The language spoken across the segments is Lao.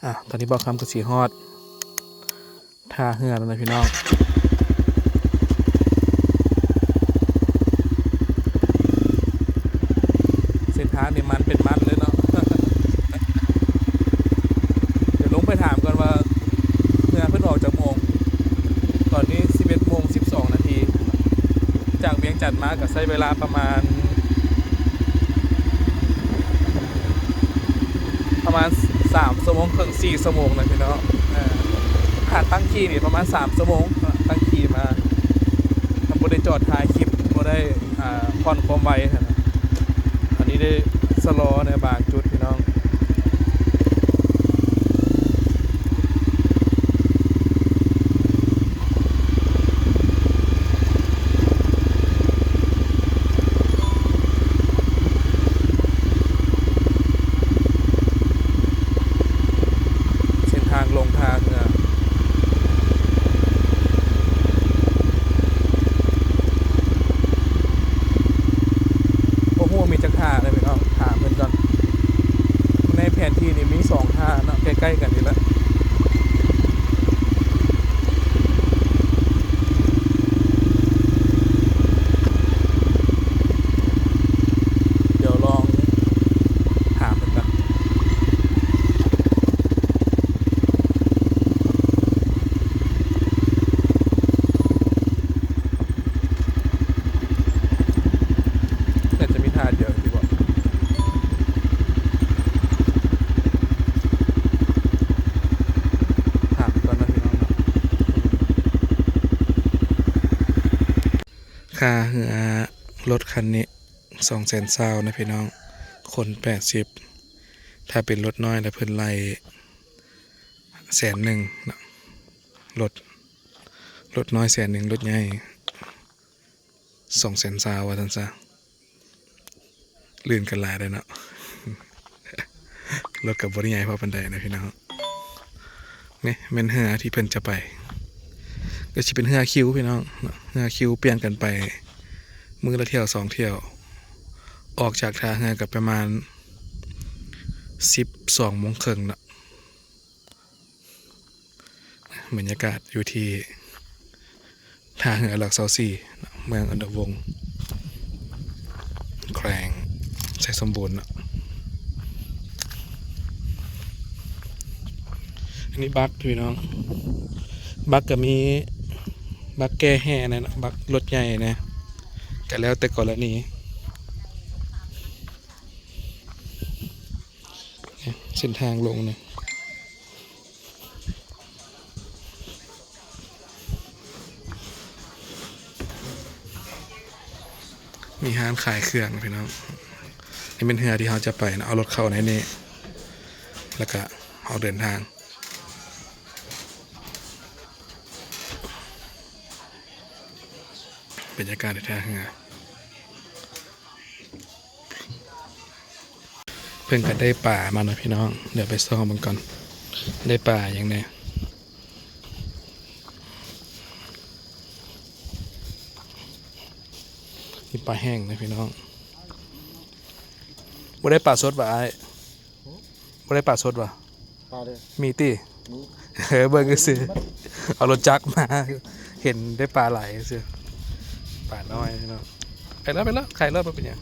ອ່າ ຕອນນີ້ບ່າວຄຳກໍຊິຮອດທ່າເຮືອແລ້ວນະພີ່ນ້ອງ. ເສັ້ນທາງນີ້ມັນເປັນມັນເລີຍເນາະ. ດຽວລົງໄປຖາມກ່ອນວ່າເຮືອເພິ່ນອອກຈັກໂມງ. ຕອນນີ້ສິບເອັດໂມງສິບສອງນາທີ. ຈາກວຽງຈັນມາກໍໃຊ້ເວລາປະມານ ປະມານສາມຊົ່ວໂມງເຄິ່ງ ສີ່ຊົ່ວໂມງນະພີ່ນ້ອງ. ເອີ ຖ້າຕັ້ງຂີ່ນີ້ປະມານສາມຊົ່ວໂມງເນາະ ຕັ້ງຂີ່ມາ. ຖ້າບໍ່ໄດ້ຈອດຖ່າຍຄລິບ ບໍ່ໄດ້ ອ່າ ຜ່ອນຄວາມໄວຫັ້ນນະ. ອັນນີ້ໄດ້ຊະລໍໃນບາງຈຸດພີ່ນ້ອງ. ເສັ້ນທາງລົງທ່າເຮືອ ບໍ່ຮູ້ວ່າມີຈັກທ່າເດີພີ່ນ້ອງ ຖາມເພິ່ນກ່ອນ. ໃນແຜນທີ່ນີ້ມີສອງທ່າເນາະ ໃກ້ໆກັນນີ້ແຫຼະ. ດຽວລອງຖາມເພິ່ນກ່ອນ. ໜ້າຈະມີທ່າດຽວທີ່ບອກ. ຖາມກ່ອນເນາະພີ່ນ້ອງເນາະ. ຄ່າເຮືອລົດຄັນນີ້ ສອງແສນຊາວນະພີ່ນ້ອງ ຄົນແປດສິບ. ຖ້າເປັນລົດນ້ອຍລະເພິ່ນໄລ່ແສນໜຶ່ງເນາະ. ລົດ ລົດນ້ອຍແສນໜຶ່ງ ລົດໃຫຍ່ສອງແສນຊາວ ວ່າຊັ້ນຊະ. ລື່ນກັນຫຼາຍເດ້ເນາະ. ລົດກໍບໍ່ໄດ້ໃຫຍ່ພໍປານໃດນະພີ່ນ້ອງ. ນີ້ແມ່ນເຮືອທີ່ເພິ່ນຈະໄປ ກໍຊິເປັນເຮືອຄິວພີ່ນ້ອງເນາະ. ເຮືອຄິວປ່ຽນກັນໄປ ມື້ລະຖ້ຽວສອງຖ້ຽວ. ອອກຈາກທ່າເຮືອກໍປະມານສິບສອງໂມງເຄິ່ງເນາະ. ບັນຍາກາດຢູ່ທີ່ທ່າເຮືອຫຼັກຊາວສີ່ ເມືອງອຸດົມວົງ ແຂວງໄຊສົມບູນເນາະ. ອັນນີ້ບັກພີ່ນ້ອງ ບັກກໍມີບັກແກ່ແຮ່ແດ່ເນາະ ບັກລົດໃຫຍ່ແດ່ ກໍແລ້ວແຕ່ກໍລະນີ. ເສັ້ນທາງລົງນີ້ ມີຮ້ານຂາຍເຄື່ອງພີ່ນ້ອງ. ນີ້ແມ່ນເຮືອທີ່ເຮົາຈະໄປນະ ເອົາລົດເຂົ້າໃນນີ້ ແລ້ວກະອອກເດີນທາງ. ບັນຍາກາດໃນທ່າເຮືອ. ເພິ່ນກໍໄດ້ປາມາເນາະພີ່ນ້ອງ ດຽວໄປສ່ອງເບິ່ງກ່ອນ ໄດ້ປາຫຍັງແດ່. ມີປາແຫ້ງນະພີ່ນ້ອງ. ບໍ່ໄດ້ປາສົດຫວາອ້າຍ? ບໍ່ໄດ້ປາສົດຫວາ? ປາເດ້ ມີຕິ? ມີ. ເອີ ເບິ່ງຊື່ໆ ເອົາລົດຈັກມາ ເຫັນໄດ້ປາຫຼາຍຊື່ໆ ປານ້ອຍເນາະ. ໄປແລ້ວ ໄປແລ້ວ ໄຂແລ້ວ ບໍ່ເປັນຫຍັງ.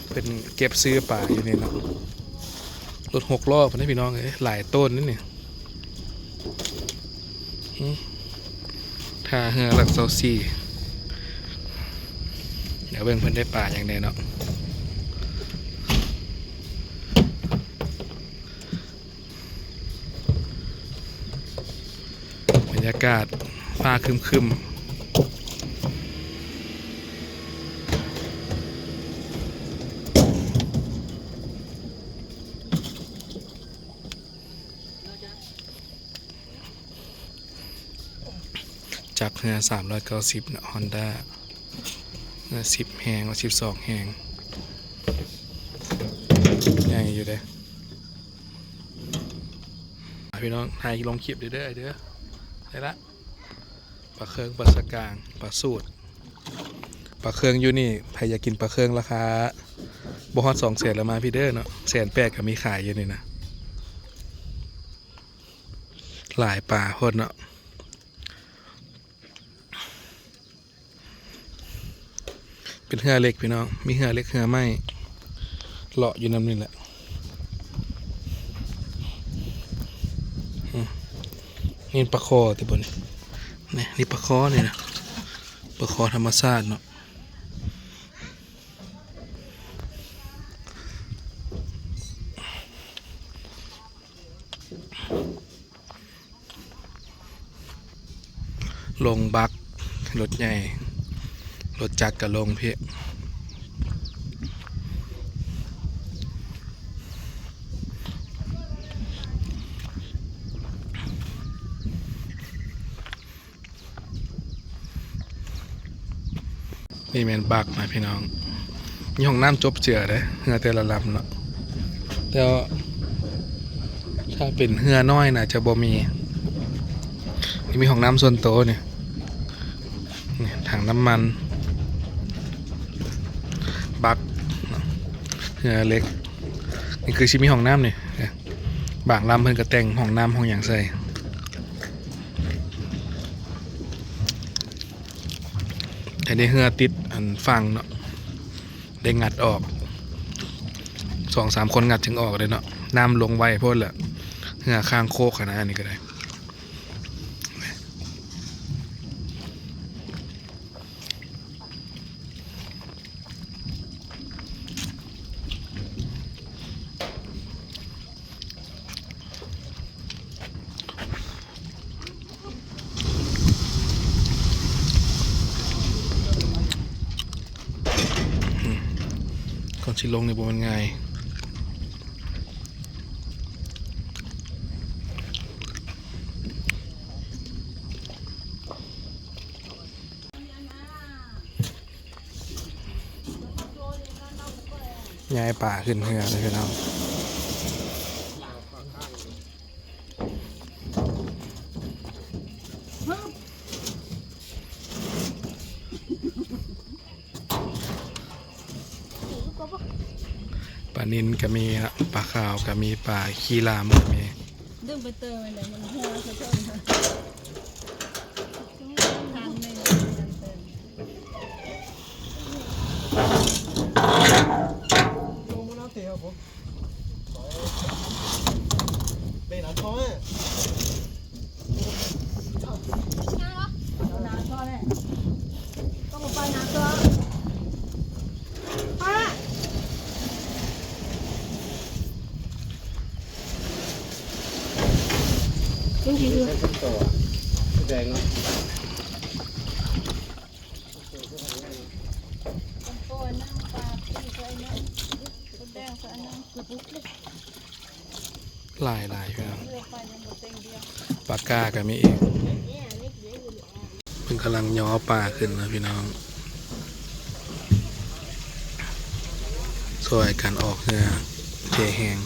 ເພິ່ນເກັບຊື້ປາຢູ່ນີ້ເນາະ. ລົດຫົກລໍ້ພຸ້ນເດ້ພີ່ນ້ອງເອີຍ ຫຼາຍໂຕນເດ້ນີ້. ອືມ ທ່າເຮືອຫຼັກຊາວສີ່ ດຽວເບິ່ງເພິ່ນໄດ້ປາຫຍັງແດ່ເນາະ. ບັນຍາກາດຟ້າຄຶ້ມໆ. ຈັກເຮືອສາມຮ້ອຍເກົ້າສິບເນາະ ຮອນດ້າ ເຮືອສິບແຮງ ສິບສອງແຮງ ໃຫຍ່ຢູ່ເດ້. ພີ່ນ້ອງ ຖ່າຍລົງຄລິບເດີ ເດີ ໄດ້ລະ. ປາເຄິງ ປາສະກາງ ປາສູດ. ປາເຄິງຢູ່ນີ້ ໃຜຢາກກິນປາເຄິງລາຄາບໍ່ຮອດສອງແສນລະມາພີ້ເດີເນາະ. ແສນແປດກໍມີຂາຍຢູ່ນີ້ນະ. ຫຼາຍປາໂພດເນາະ. ເປັນເຮືອເລັກພີ່ນ້ອງ, ມີເຮືອເລັກເຮືອໄມ້ເລາະຢູ່ນຳນີ້ແຫຼະ. ອືມ ນີ້ປາຄໍຕິບໍ່ນີ້? ນີ້ ນີ້ປາຄໍນີ້ນະ, ປາຄໍທຳມະຊາດເນາະ. ລົງບັກ ລົດໃຫຍ່ ລົດຈັກກະລົງພີ້. ນີ້ແມ່ນບັກນະພີ່ນ້ອງ, ມີຫ້ອງນ້ຳຈົບເຈືອເດ້ ເຮືອແຕ່ລະລຳເນາະ. ແຕ່ວ່າຖ້າເປັນເຮືອນ້ອຍໜ້າຈະບໍ່ມີ. ນີ້ມີຫ້ອງນ້ຳສ່ວນໂຕນີ້, ນີ້ຖັງນ້ຳມັນ, ບັກເນາະ, ເຮືອເລັກ. ນີ້ຄືຊິມີຫ້ອງນ້ຳນີ້, ບາງລຳເພິ່ນກໍແຕ່ງຫ້ອງນ້ຳຫ້ອງຫຍັງໃສ່. ແຕ່ນີ້ເຮືອຕິດອັນຝັ່ງເນາະ, ໄດ້ງັດອອກ ສອງສາມຄົນງັດຈຶ່ງອອກເດ້ເນາະ, ນ້ຳລົງໄວໂພດແຫຼະ, ເຮືອຄ້າງໂຄກຫັ້ນນະ. ອັນນີ້ກໍໄດ້. ກ່ອນຊິລົງນີ້ບໍ່ແມ່ນງ່າຍ. ຍ້າຍປາຂຶ້ນເຮືອເລີຍພີ່ນ້ອງ. ປານິນກໍມີເນາະ, ປາຂາວກໍມີ, ປາຂີ້ລາມກໍມີ. ດຶງໄປເຕີມໄວ້ແລ້ວ ມັນຫົວສະເທີນ. ຫຼາຍໆ ພີ່ນ້ອງ, ປາກ້າກໍມີອີກ. ເພິ່ນກຳລັງຍໍປາຂຶ້ນນະພີ່ນ້ອງ, ຊ່ວຍກັນອອກເຮືອເພແຮງ.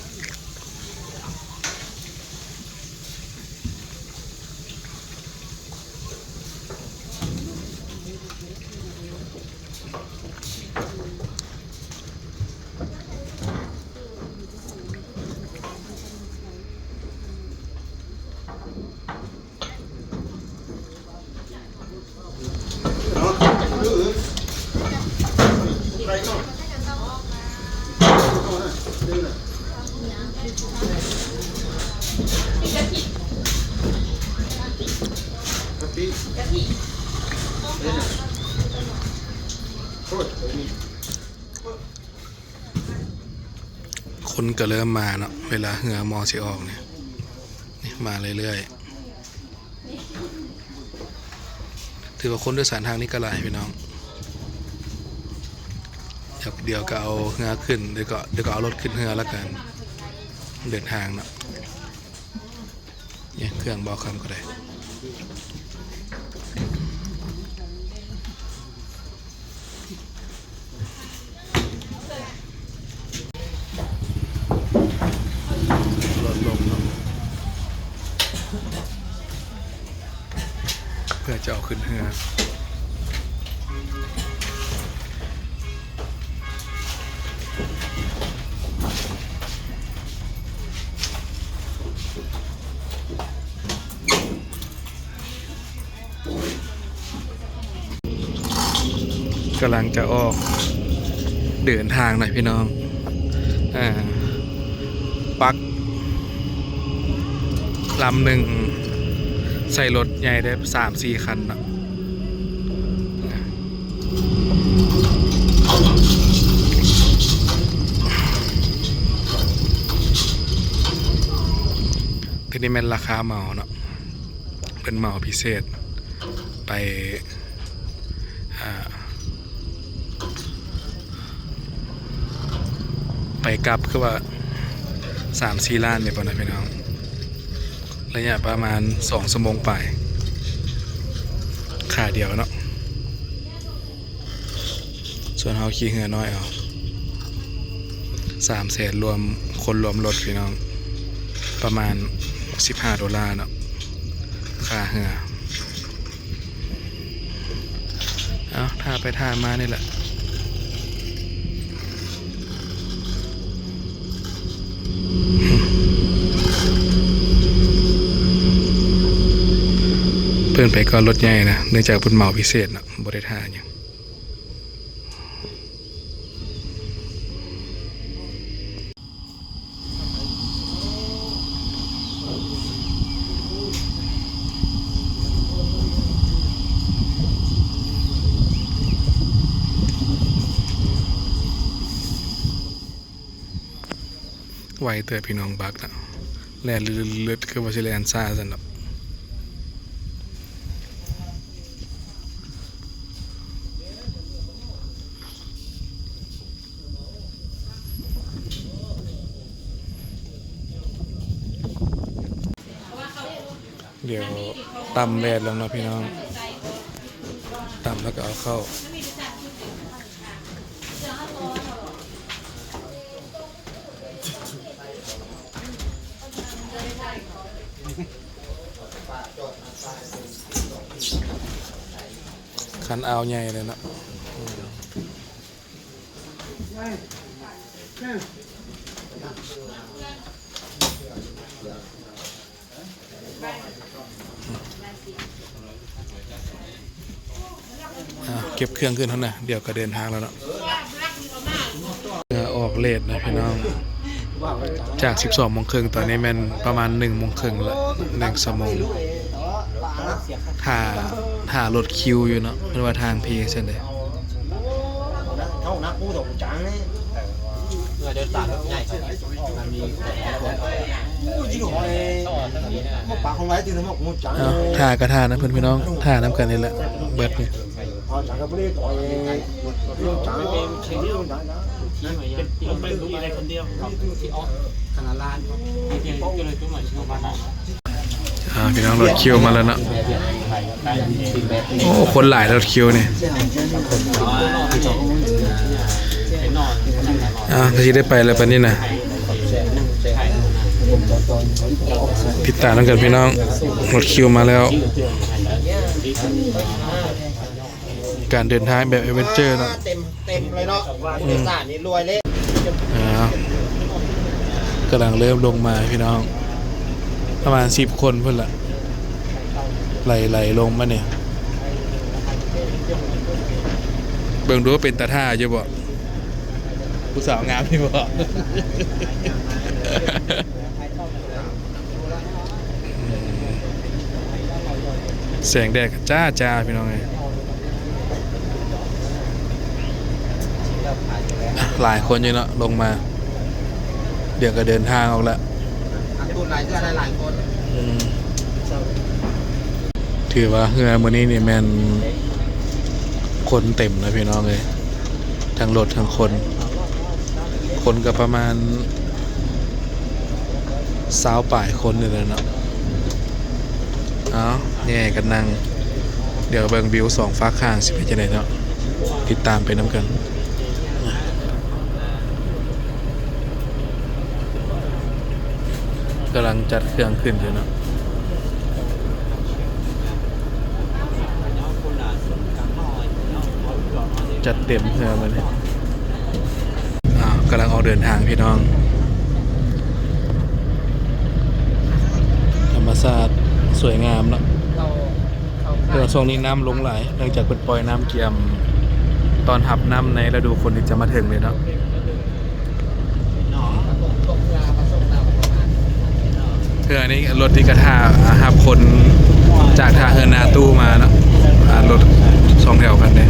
ຄົນກໍເລີ່ມມາເນາະ, ເວລາເຮືອໝໍຊິອອກນີ້ ນີ້ມາເລື້ອຍໆ. ຖືວ່າຄົນໂດຍສານທາງນີ້ກໍຫຼາຍພີ່ນ້ອງ. ດຽວ ດຽວກໍເອົາເຮືອຂຶ້ນ, ດຽວກໍ ດຽວກໍເອົາລົດຂຶ້ນເຮືອແລ້ວກັນເດີນທາງເນາະ. ນີ້ເຄື່ອງບ່າວຄຳກໍໄດ້. ລົດລົງເນາະ ເພື່ອຈະເອົາຂຶ້ນເຮືອ. ເ ກຳລັງຈະອອກເດີນທາງນະພີ່ນ້ອງ. ເອີ ປັກລຳໜຶ່ງໃສ່ລົດໃຫຍ່ໄດ້ສາມສີ່ຄັນເນາະ. ໂຕນີ້ແມ່ນລາຄາເໝົາເນາະ. ເພິ່ນເໝົາພິເສດໄປ ອ່າ ໄປກັບຄືວ່າສາມສີ່ລ້ານນີ້ບໍ່ນະພີ່ນ້ອງ, ໄລຍະປະມານສອງຊົ່ວໂມງປາຍ ຂາດຽວເນາະ. ສ່ວນເຮົາຂີ່ເຮືອນ້ອຍເອົາ ສາມແສນ ລວມຄົນລວມລົດພີ່ນ້ອງ, ປະມານສິບຫ້າໂດລາເນາະ ຄ່າເຮືອ. ເອົາ ຖ້າໄປຖ້າມານີ້ແຫຼະ. ເພິ່ນໄປກ່ອນລົດໃຫຍ່ນະ ເນື່ອງຈາກເພິ່ນເໝົາພິເສດເນາະ ບໍ່ໄດ້ຖ້າຫຍັງ. ໄວເຕີບພີ່ນ້ອງ ບັກນະ ແລ່ນເລີດໆ ຄືວ່າຊິແລ່ນຊ້າຊັ້ນດອກ. ດຽວຕຳແດດແລ້ວເນາະພີ່ນ້ອງ, ຕຳແລ້ວກໍເອົາເຂົ້າ. ຄັນອ່າວໃຫຍ່ເລີຍເນາະ. ອ່າ ເກັບເຄື່ອງຂຶ້ນເຮົານະ ດຽວກໍເດີນທາງແລ້ວເນາະ. ເຮືອອອກເລດນະພີ່ນ້ອງ, ຈາກສິບສອງໂມງເຄິ່ງ ຕອນນີ້ແມ່ນປະມານໜຶ່ງໂມງເຄິ່ງລະ ໜຶ່ງຊົ່ວໂມງ. ຖ້າ ຖ້າລົດຄິວຢູ່ເນາະ, ເພິ່ນວ່າທາງພີຊັ້ນເດ້. ເອົາ ຖ້າກໍຖ້ານຳເພິ່ນພີ່ນ້ອງ, ຖ້ານຳກັນນີ້ແຫຼະ ເບິດນີ້. ອ່າ ພີ່ນ້ອງ ລົດຄິວມາແລ້ວເນາະ. ໂອ້ ຄົນຫຼາຍ ລົດຄິວນີ້. ອ່າ ກໍຊິໄດ້ໄປແລ້ວບັດນີ້ນະ. ຕິດຕາມນຳກັນພີ່ນ້ອງ, ລົດຄິວມາແລ້ວ. ການເດີນທາງແບບແອັດເວັນເຈີເນາະ. ເຕັມ ເຕັມເລີຍເນາະ. ອືມ ເອກະສານນີ້ລວຍເລີຍ. ອ່າ ກຳລັງເລີ່ມລົງມາພີ່ນ້ອງ, ປະມານສິບຄົນພຸ້ນລະ ໄຫຼໆລົງມານີ້. ເບິ່ງດູເປັນຕາຖ້າຢູ່ບໍ່? ຜູ້ສາວງາມຢູ່ບໍ່? ແສງແດດກໍຈ້າໆ ພີ່ນ້ອງເອີຍ. ຫຼາຍຄົນຢູ່ເນາະ ລົງມາ, ດຽວກໍເດີນທາງອອກແລ້ວ. ອືມ ຖືວ່າເຮືອມື້ນີ້ນີ້ແມ່ນຄົນເຕັມນະ ພີ່ນ້ອງເອີຍ. ທັງລົດທັງຄົນ, ຄົນກໍປະມານຊາວປາຍຄົນນີ້ແຫຼະເນາະ. ເອົາ ແຍ່ກັນນັ່ງ, ດຽວເບິ່ງວິວສອງຟາກຂ້າງຊິເປັນຈັ່ງໃດເນາະ, ຕິດຕາມໄປນຳກັນ. ກຳລັງຈັດເຄື່ອງຂຶ້ນຢູ່ເນາະ. ຈັດເຕັມເຮືອມື້ນີ້. ອ້າວ ກຳລັງອອກເດີນທາງພີ່ນ້ອງ. ທຳມະຊາດສວຍງາມເນາະ, ແຕ່ວ່າຊ່ວງນີ້ນ້ຳລົງຫຼາຍ ເນື່ອງຈາກເພິ່ນປ່ອຍນ້ຳກຽມ ຕ້ອນຮັບນ້ຳໃນລະດູຝົນທີ່ຈະມາເຖິງນີ້ເນາະ. ເຮືອນີ້ ລົດນີ້ກະຖ້າຮັບຄົນຈາກທ່າເຮືອນາຕູ້ມາເນາະ. ອ່າ ລົດສອງແຖວຄັນນີ້.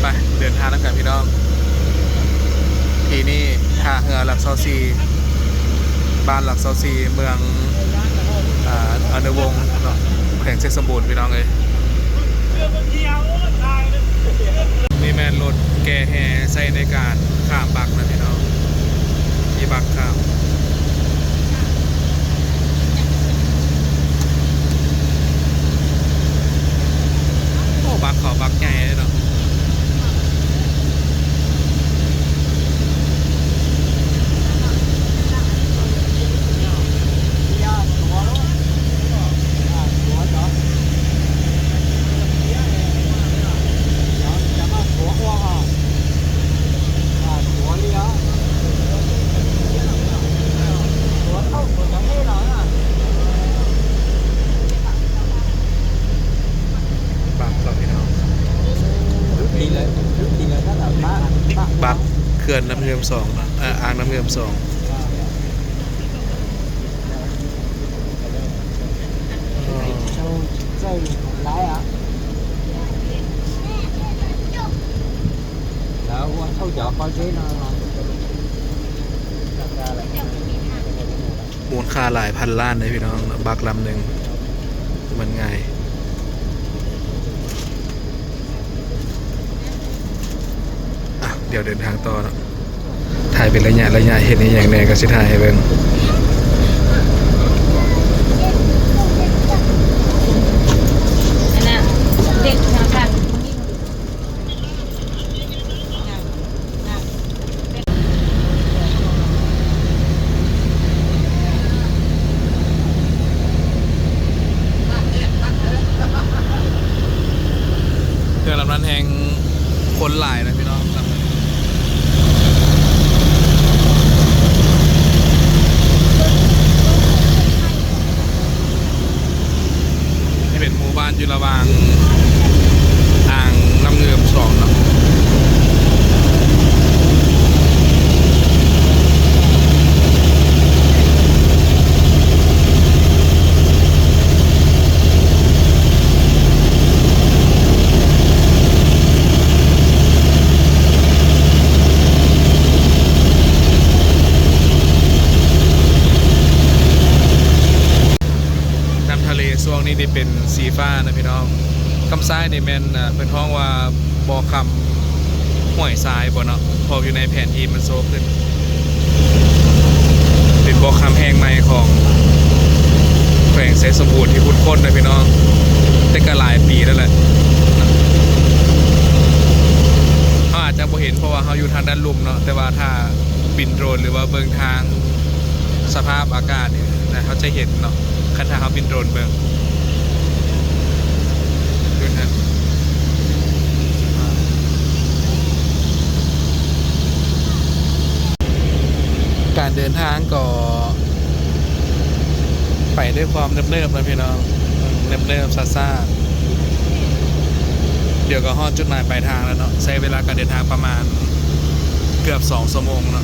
ໄປ ເດີນທາງນຳກັນພີ່ນ້ອງ. ທີ່ນີ້ທ່າເຮືອຫຼັກຊາວສີ່ ບ້ານຫຼັກຊາວສີ່ ເມືອງ ອາ ອະນຸວົງເນາະ ແຂວງໄຊສົມບູນ ພີ່ນ້ອງເອີຍ. ນີ້ແມ່ນລົດແກ່ແຮ່ໃຊ້ໃນການຂ້າມບັກນະພີ່ນ້ອງ. ມີບັກຂ້າມ. ໂອ້ ບັກເຂົາບັກໃຫຍ່ເດ້ເນາະ. ບັກເຂົາພີ່ນ້ອງ ບັກເຂື່ອນນ້ຳເງື່ອມສອງເນາະ ເອີ ອ່າງນ້ຳເງື່ອມສອງ. ມູນຄ່າຫຼາຍພັນລ້ານເດ້ພີ່ນ້ອງເນາະ ບັກລຳໜຶ່ງ ບໍ່ແມ່ນງ່າຍ. ອ່ະ ດຽວເດີນທາງຕໍ່ເນາະ ຖ່າຍເປັນໄລຍະໄລຍະ ເຫັນອີ່ຫຍັງແດ່ກໍຊິຖ່າຍໃຫ້ເບິ່ງ. ອັນນັ້ນ ເດັກທະນາຄານ ເຮືອລຳນັ້ນແຮ່ງຄົນຫຼາຍນະພີ່ນ້ອງ. ນີ້ເປັນໝູ່ບ້ານຢູ່ລະຫວ່າງອ່າງນ້ຳເງື່ອມສອງເນາະ. ນ້ຳທະເລຊ່ວງນີ້ນີ້ເປັນສີຟ້ານະພີ່ນ້ອງ. ຄຳຊາຍນີ້ແມ່ນ ເພິ່ນຮ້ອງວ່າບໍ່ຄຳຫ້ວຍຊາຍບໍ່ເນາະ ເພາະຢູ່ໃນແຜນທີ່ມັນໂຊຂຶ້ນ ເປັນບໍ່ຄຳແຫ່ງໃໝ່ຂອງແຂວງໄຊສົມບູນທີ່ຂຸດຄົ້ນນະພີ່ນ້ອງ ແຕ່ກໍຫຼາຍປີແລ້ວແຫຼະ. ເຮົາອາດຈະບໍ່ເຫັນ ເພາະວ່າເຮົາຢູ່ທາງດ້ານລຸ່ມເນາະ ແຕ່ວ່າຖ້າບິນໂດຣນ ຫຼືວ່າເບິ່ງທາງ ສະພາບອາກາດນີ້ນະ ເຮົາຈະເຫັນເນາະ ຄັນຖ້າເຮົາບິນໂດຣນເບິ່ງຢູ່ຫັ້ນ. ການເດີນທາງກໍໄປດ້ວຍຄວາມເນີບໆນະພີ່ນ້ອງ ເນີບໆຊ້າໆ. ດຽວກໍຮອດຈຸດໝາຍປາຍທາງແລ້ວເນາະ ໃຊ້ເວລາການເດີນທາງປະມານເກືອບສອງຊົ່ວໂມງເນາະ.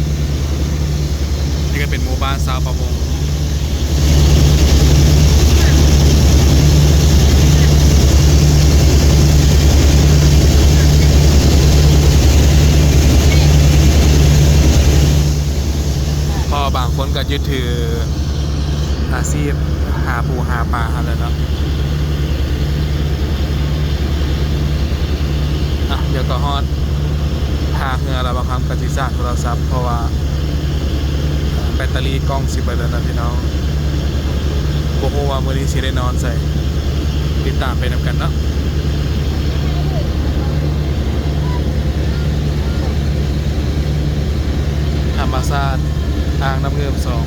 ນີ້ກໍເປັນໝູ່ບ້ານຊາວປະມົງ ເພາະວ່າບາງຄົນກໍຍຶດຖື ອາຊີບຫາປູຫາປາຫັ້ນແຫຼະເນາະ. ອ່ະ ດຽວກໍຮອດທ່າເຮືອແລ້ວ ບ່າວຄຳກໍຊິຊາດໂທລະສັບ ເພາະວ່າແບັດເຕີຣີກ້ອງຊິເບິດແລ້ວນະພີ່ນ້ອງ. ບໍ່ຮູ້ວ່າມື້ນີ້ຊິໄດ້ນອນໃສ ຕິດຕາມໄປນຳກັນເນາະ. ທຳມະຊາດອ່າງນ້ຳເງື່ອມສອງ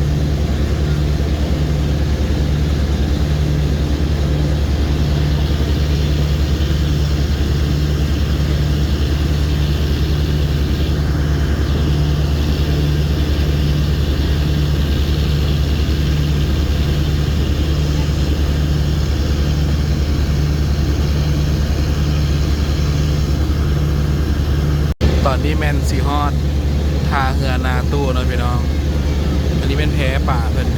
ນີ້ແມ່ນຊິຮອດທ່າເຮືອນາຕູ້ເນາະພີ່ນ້ອງ. ອັນນີ້ແມ່ນແພປາເພິ່ນ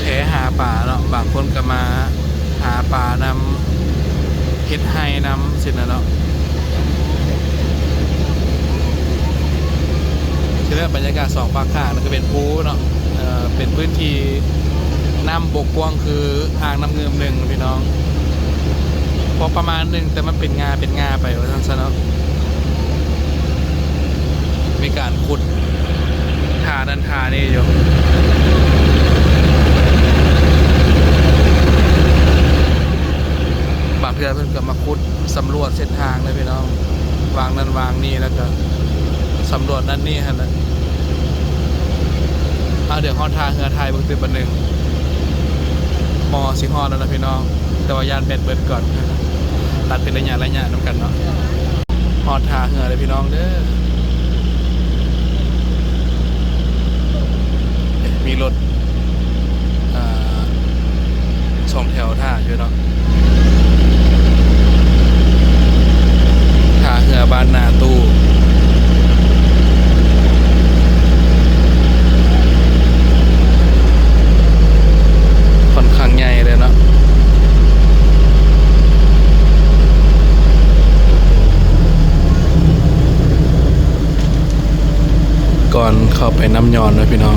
ແພຫາປາເນາະ. ບາງຄົນກໍມາຫາປານຳ ເຮັດໄຮ່ນຳ ຊີ້ນະເນາະ. ທີ່ແລ້ວບັນຍາກາດສອງຟາກຂ້າງນັ້ນກໍເປັນພູເນາະ, ເປັນພື້ນທີ່ນ້ຳບົກກວ້າງຄືອ່າງນ້ຳງື່ມໜຶ່ງພີ່ນ້ອງ, ພໍປະມານໜຶ່ງ ແຕ່ມັນເປັນງາເປັນງາໄປວ່າຊັ້ນຊະເນາະ. ມີການຂຸດທ່ານັ້ນທ່ານີ້ຢູ່. ບາງເທື່ອເພິ່ນກໍມາຂຸດສຳຫຼວດເສັ້ນທາງເດ້ພີ່ນ້ອງ, ວາງນັ້ນວາງນີ້ ແລ້ວກໍສຳຫຼວດນັ້ນນີ້ຫັ້ນແຫຼະ. ເອົາ ດຽວຮອດທ່າເຮືອ ຖ່າຍເບິ່ງຕື່ມບັດໜຶ່ງ. ໝໍຊິຮອດແລ້ວນະພີ່ນ້ອງ, ແຕ່ວ່າຢ້ານແບັດເບິດກ່ອນ. ຕັດເປັນໄລຍະໄລຍະນຳກັນເນາະ. ຮອດທ່າເຮືອເດີພີ່ນ້ອງເດີ. ມີລົດ ອ່າ ສອງແຖວຖ້າຢູ່ເນາະ. ທ່າເຮືອບ້ານນາຕູ້ ຂ້ອນຂ້າງໃຫຍ່ເລີຍເນາະ. ກ່ອນເຂົ້າໄປນ້ຳຍອນເນາະພີ່ນ້ອງ.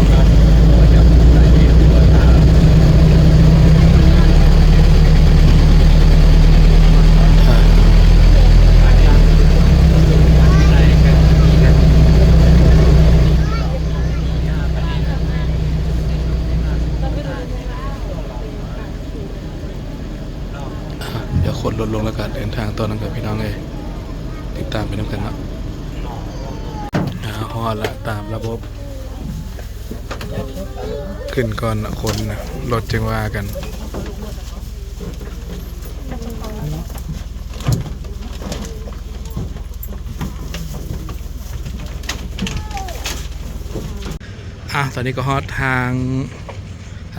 ດຽວຂົນລົດລົງ ແລ້ວກໍເດີນທາງຕໍ່ນຳກັນພີ່ນ້ອງເອີຍ, ຕິດຕາມໄປນຳກັນເນາະ. ອາ ຮອດລະ ຕາມລະບົບ ຂຶ້ນກ່ອນນະຄົນນະ ລົດຈຶ່ງວ່າກັນ. ອາ ຕອນນີ້ກໍຮອດທາງ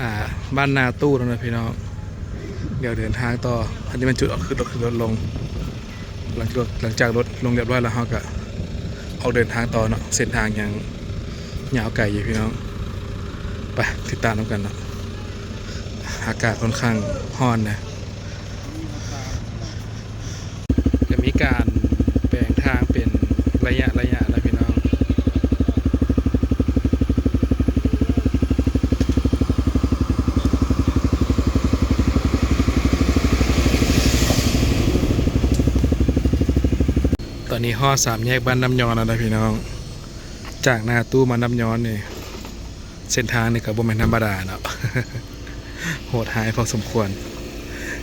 ອ່າ ບ້ານນາຕູ້ແລ້ວນະພີ່ນ້ອງ. ດຽວເດີນທາງຕໍ່. ອັນນີ້ແມ່ນຈຸດອອກ ຂຶ້ນລົດ ຂຶ້ນລົດລົງ. ຫຼັງຈາກ ຫຼັງຈາກລົດລົງຮຽບຮ້ອຍແລ້ວ ເຮົາກະອອກເດີນທາງຕໍ່ເນາະ. ເສັ້ນທາງຍັງຍາວໄກຢູ່ພີ່ນ້ອງ. ໄປຕິດຕາມນຳກັນເນາະ. ອາກາດຂ້ອນຂ້າງຮ້ອນນະ. ຈະມີການແປງທາງເປັນໄລຍະໄລຍະນະພີ່ນ້ອງ. ຕອນນີ້ຮອດສາມແຍກບ້ານນ້ຳຍອນແລ້ວນະພີ່ນ້ອງ. ຈາກນາຕູ້ມານ້ຳຍອນນີ້ ເສັ້ນທາງນີ້ກໍບໍ່ແມ່ນທຳມະດາເນາະ, ໂຫດຮ້າຍພໍສົມຄວນ.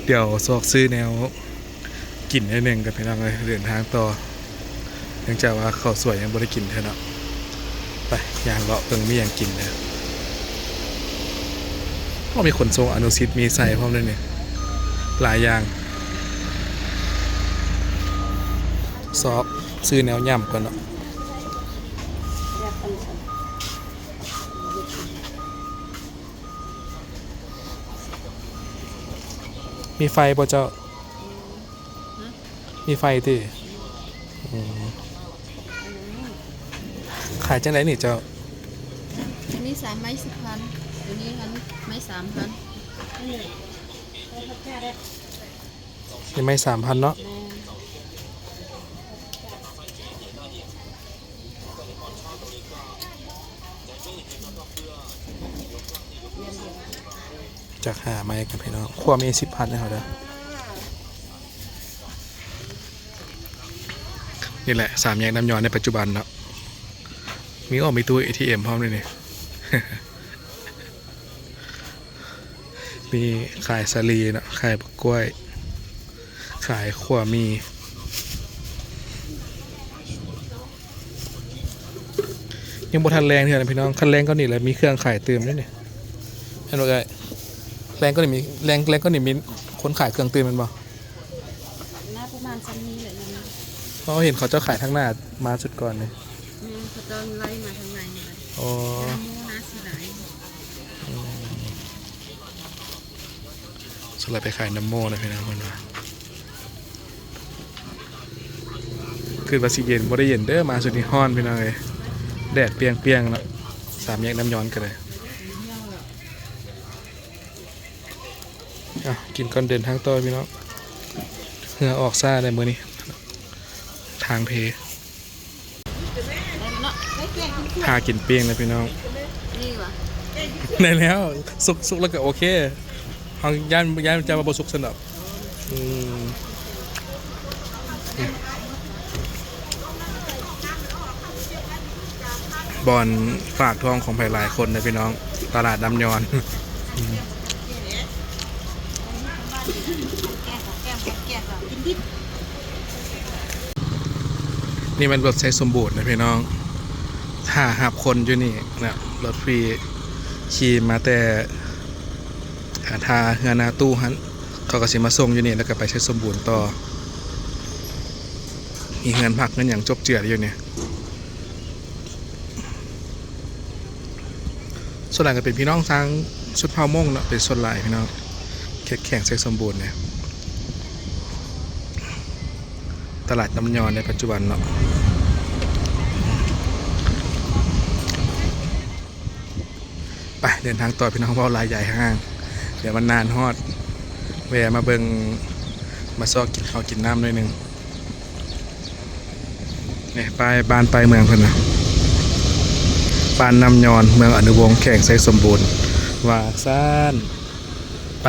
ດຽວຊອກຊື້ແນວກິນໜ້ອຍໜຶ່ງກ່ອນພີ່ນ້ອງເອີຍ, ເດີນທາງຕໍ່. ເນື່ອງຈາກວ່າເຂົ້າສວຍຍັງບໍ່ໄດ້ກິນເທື່ອເນາະ. ໄປ ຍ່າງເລາະເບິ່ງມີຫຍັງກິນເດີ. ໂອ້ ມີຂົນສົ່ງອະນຸສິດ ມີໃສ່ພ້ອມເດ້ນີ້, ຫຼາຍຢ່າງ. ຊອກຊື້ແນວຫຍ້ຳກ່ອນເນາະ. ມີໄຟບໍ່ເຈົ້າ? ຮະ? ມີໄຟຕິ? ອືມ ຂາຍຈັ່ງໃດນີ້ເຈົ້າ? ອັນນີ້ສາມໄມ້ສິບພັນ, ຕົວນີ້ຫັ້ນໄມ້ສາມພັນ. ນີ້ໄມ້ສາມພັນເນາະ. ແມ່ນ. ຈັກຫາໄມ້ກັນພີ່ນ້ອງ. ຄວາມມີສິບພັນໃຫ້ເຮົາເດີ. ນີ້ແຫຼະ ສາມແຍກນ້ຳຍອນໃນປັດຈຸບັນເນາະ. ມີ ໂອ້ ມີຕູ້ເອທີເອັມພ້ອມເດ້ນີ້. ມີຂາຍສາລີເນາະ, ຂາຍບັກກ້ວຍ, ຂາຍຂົ້ວໝີ່. ຍັງບໍ່ທັນແລງເທື່ອນະພີ່ນ້ອງ, ຄັນແລງກວ່ານີ້ລະມີເຄື່ອງຂາຍຕື່ມເດ້ນີ້. ເຫັນບໍ່ເອີຍ? ແລງກວ່ານີ້ມີ ແລງ ແລງກວ່ານີ້ມີຄົນຂາຍເຄື່ອງຕື່ມແມ່ນບໍ່? ໜ້າປະມານຊ່ຳນີ້ແຫຼະ. ເຮົາເຫັນເຂົາເຈົ້າຂາຍທາງໜ້າມາຊຸດກ່ອນນີ້. ແມ່ນ, ເຂົາເຈົ້າໄລ່ມາທາງໃນນີ້ແຫຼະ. ອໍ ໜ້າໝູ່ໜ້າຊິຫຼາຍ. ອືມ. ໂຊ ເພິ່ນໄປຂາຍນຳໂມແລ້ວພີ່ນ້ອງ ເພິ່ນວ່າ ຄິດວ່າຊິເຢັນ ບໍ່ໄດ້ເຢັນເດີ ມາຊຸດນີ້ຮ້ອນພີ່ນ້ອງເອີຍ ແດດປ່ຽງໆເນາະ ສາມແຍກນ້ຳຍອນກໍໄດ້. ອ່ະ ກິນກ່ອນເດີນທາງຕໍ່ພີ່ນ້ອງ ເຫື່ອອອກຊ້າໄດ໋ມື້ນີ້ ທາງເພ. ພາກິນປີ້ງນະພີ່ນ້ອງ ນີ້ຫວາ ໄດ້ແລ້ວ ສຸກ ສຸກແລ້ວກໍໂອເຄ ເຮົາຢ້ານ ຢ້ານຈະວ່າບໍ່ສຸກຊັ້ນດອກ ອືມ ບ່ອນຝາກທ້ອງຂອງໃຜຫຼາຍຄົນນະພີ່ນ້ອງ ຕະຫຼາດນ້ຳຍອນ. ນີ້ແມ່ນລົດໄຊສົມບູນນະພີ່ນ້ອງ ຖ້າຮັບຄົນຢູ່ນີ້ນະ ລົດຟຣີ ຂີ່ມາແຕ່ ອາ ທ່າເຮືອນາຕູ້ຫັ້ນ ເຂົາກໍຊິມາສົ່ງຢູ່ນີ້ ແລ້ວກໍໄປໄຊສົມບູນຕໍ່ ມີເຮືອນພັກເຮືອນຫຍັງຈົບເຈືອຢູ່ນີ້. ສ່ວນຫຼາຍກໍເປັນພີ່ນ້ອງທາງຊົນເຜົ່າມົ້ງເນາະ ເປັນສ່ວນຫຼາຍພີ່ນ້ອງ ເຂດແຂວງໄຊສົມບູນນີ້ ຕະຫຼາດນ້ຳຍອນໃນປັດຈຸບັນເນາະ. ໄປ ເດີນທາງຕໍ່ພີ່ນ້ອງ ເວົ້າຫຼາຍຢາຍຫ່າງ ດຽວມັນນານຮອດ ແວ່ມາເບິ່ງ ມາຊອກກິນເຂົ້າກິນນ້ຳໜ້ອຍໜຶ່ງ. ນີ້ປ້າຍບ້ານປ້າຍເມືອງເພິ່ນນະ ບ້ານນ້ຳຍອນ ເມືອງອະນຸວົງ ແຂວງໄຊສົມບູນ ວ່າຊັ້ນ. ໄປ